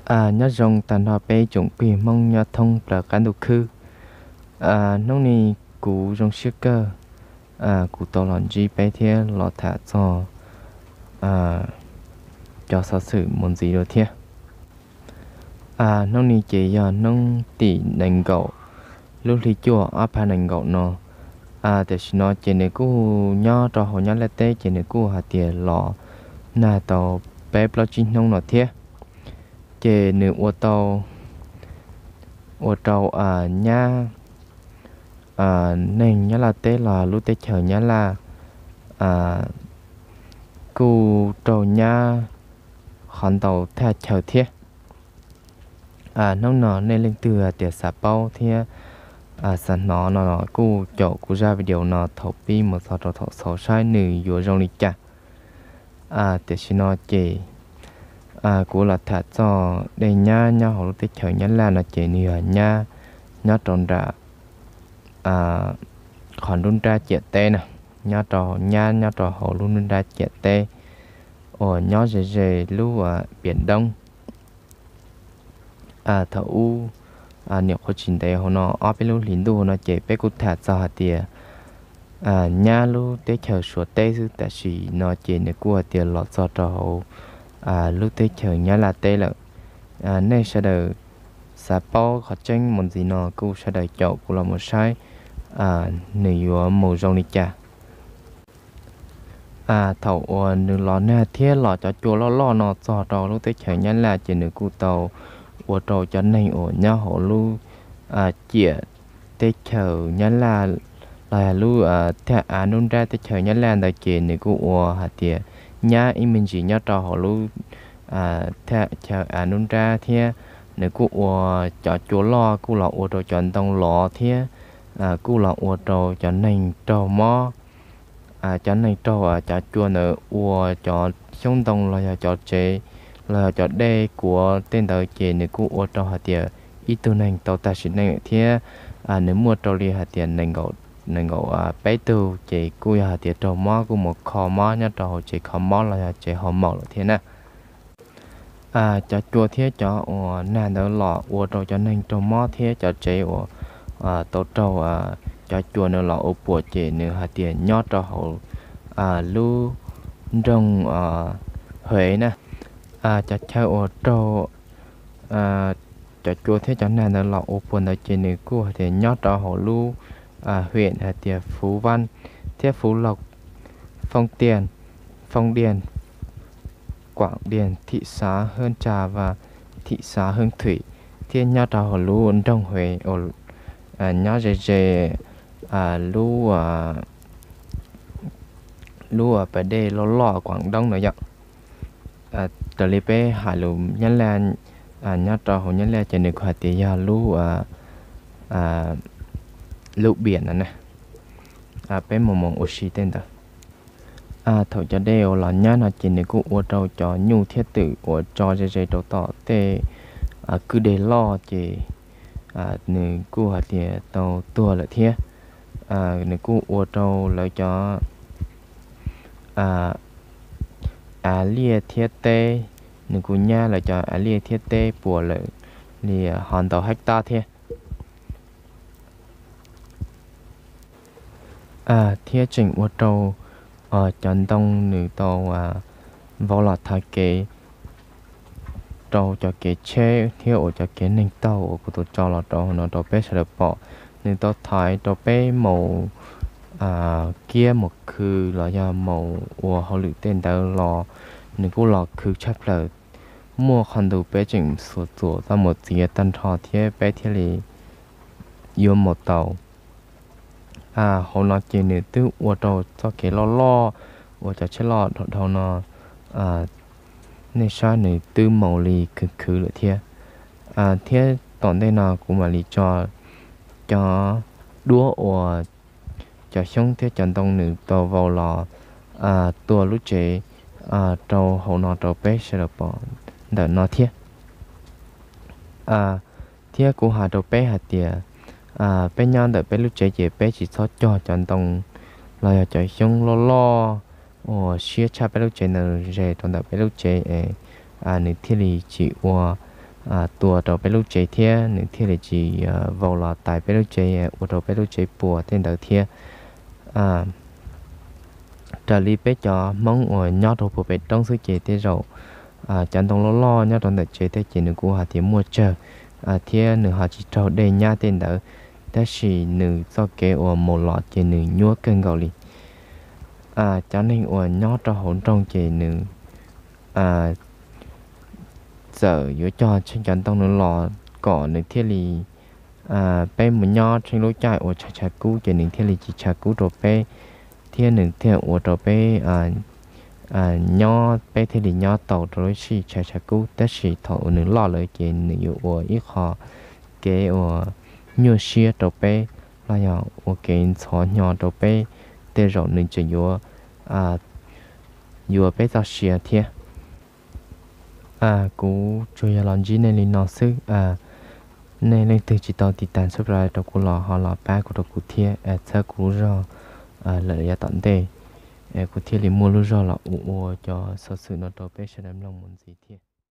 Nyob zoo tag nrho peb tsoom phooj ywg Hmoob nyob thoob plaws qab ntuj khwb. Hnub no kuv zoo siab kawg, kuv tau los ntsib peb thiab los tham txog cov xov xwm mus ntxiv dua thiab. Hnub no ces yog hnub tim nees nkaum lub hli cuaj ob phav nees nkaum no. Tam sim no ces nws kuj nyob rau hauv Nyab Laj teb ces nws kuj hais tias los nag tau peb plaub tsib hnub no thiab. Ces nws ua tau, ua rau nyab, neeg Nyab Laj teb los lub teb chaws Nyab Laj kuj raug nyab qhov ntau thaj chaw thiab. Hnub no nej leej twg hais tias xav paub thiab xav hnov no los kuj caum kuv zaj video no thaum pib mus txog rau thaum xaus saib nws yuav zoo li cas. Tam sim no ces kuv los tham txog dej nyab nyob hauv lub teb chaws Nyab Laj no ces nws yog nyab nyob rau nram qhov nruab nrab ciam teb na, nyob rau nyab nyob rau hauv lub nruab nrab ciam teb uas nyob ze ze lub piam doob. Thaum ub, nyuam qhuav tsis ntev hauv no ob peb lub hlis ntuj no ces peb kuj tham txog hais tias nyab lub teb chaws Suav teb xwb, tam sim no ces nws kuj hais tias los txog rau hauv lub teb chaws Nyab Laj teb lawm. Nej sawv daws xav paub qhov tseeb mus ntxiv no kuj sawv daws caum kuv los mus saib nws yuav mus zoo li cas. Thaum uas nws los nag thiab los cov cua loj loj no txog rau lub teb chaws Nyab Laj ces nws kuj tau ua rau cov neeg uas nyob hauv lub ciam teb chaws Nyab Laj los yog lub thaj av nruab nrab teb chaws Nyab Laj ntawd ces nws kuj ua hais tias nyab ib me ntsis nyob rau hauv lub thaj chaw av nruab nrab thiab nws kuj ua cov cua loj kuj los ua rau cov ntoo lov thiab kuj los ua rau cov neeg raug mob. Cov neeg raug cov cua ntawd ua cov xyoob ntoo los yog cov tsev los yog cov dej kuav tej ntawd ces nws kuj ua rau hais tias ib tug neeg tau tag sim neej lawm thiab nws muaj rau li hais tias nees nkaum peb tug ces kuj yog hais tias raug mob kuj mus kho mob nyob rau hauv tsev kho mob los yog tsev ho maum lawm thiab na. Cov cua thiab cov uas nag ntawd los ua rau cov neeg raug mob thiab cov tsev uas tau raug cov cua ntawd los ua puas ces nws hais tias nyob rau hauv lub nroog Huev na. Cov chaw uas raug cov cua thiab cov nag ntawd los ua puas ntawd ces nws kuj hais tias nyob rau hauv lub huyện hais tias Phú Văn thiab Phú Lộc, Phong Điền, Phong Điền, Quảng Điền, thị xã Hương Trà và thị xã Hương Thủy thiab nyob rau hauv lub nroog Huev uas nyob ze ze lub lub pas dej loj loj Quảng Đông no yom. Raws li peb hais lus Nyab Laj, nyob rau hauv Nyab Laj ces nws kuj hais tias yog lub lub biam no na. Peb mus mus ua si tej ntawd. Thaum cov dej uas los nyab no ces nws kuj ua rau cov nyuj thiab twm uas tso ze ze rau tom tej kwj deg loj ces nws kuj hais tias tau tuag lawm thiab. Nws kuj ua rau lawv cov av liaj thiab teb, nws kuj nyab lawv cov av liaj thiab teb puas lawm li ho ntau hab tab thiab. Thiab tseem ua rau cov ntoo nws tau vau los thaiv kev rau cov kev tsheb thiab uas cov kev neeg taug uas kuv tus tso los rau no rau peb sawv daws pom. Nws tau thaiv rau peb mus kiab mus khw los yog mus ua hauj lwm tej ntawd los nws kuj los khwv tshaj plaws. Muaj qhov ntug peb tseem xuas txuas tau mus txiav tag nrho thiab peb thiaj li yuav mus tau. Hauv no ces nws twb ua rau txoj kev loj loj uas cov tsheb loj dhau dhau no, nej saib nws twb mus li khwv khwv lawm thiab. Thiab tom ntej no kuv mam li tso cov duab uas cov xyoob thiab cov ntoo nws tau vau los tua lub tsev rau hauv no rau peb sawv daws pom ntawm no thiab. Thiab kuv hais rau peb hais tias peb nyob ntawm peb lub tsev ces peb tsis txhob cog cov ntoo los yog cov xyoob loj loj uas siab tshaj peb lub tsev ntawd ze rau ntawm peb lub tsev es nws thiaj li tsis ua tua rau peb lub tsev thiab nws thiaj li tsis vau los tais peb lub tsev ua rau peb lub tsev puas tej ntawd thiab. Raws li peb cov Hmoob uas nyob rau puag pem roob xwb ces tej zaum cov ntoo loj loj nyob rau ntawm tsev tej ces nws kuj hais tias muaj tsawg thiab nws ho tsis raug dej nyab tej ntawd, tab sis nws txoj kev uas mus los ces nws nyuab kawg nkaus li. Cov neeg uas nyob rau hauv nroog ces nws txawm yuav cog tsheej cov ntoo nws los kom nws thiaj li, peb mus nyob tsheej lub caij uas tshav tshav kub ces nws thiaj li tsis tshav kub rau peb, thiab nws thiaj ua rau peb nyob, peb thiaj li nyob tau rau lub sij tshav tshav kub. Tab sis thaum uas nws loj lawm ces nws yuav ua ib qho kev uas nyuaj siab rau peb los yog ua kev ntxhov hnyo rau peb, tej zaum nws tseem yuav yuav peb txoj sia thiab. Kuv tsuas yog los ntsib nej li no xwb. Nej leej twg tsis tau tiv tas subscribe rau kuv los ho los pab kuv rau kuv thiab txhawb kuv lub zog lawm yav tom ntej, kuv thiaj li muaj lub zog los ua ua cov xov xwm no rau peb sawv daws mloog mus ntxiv thiab.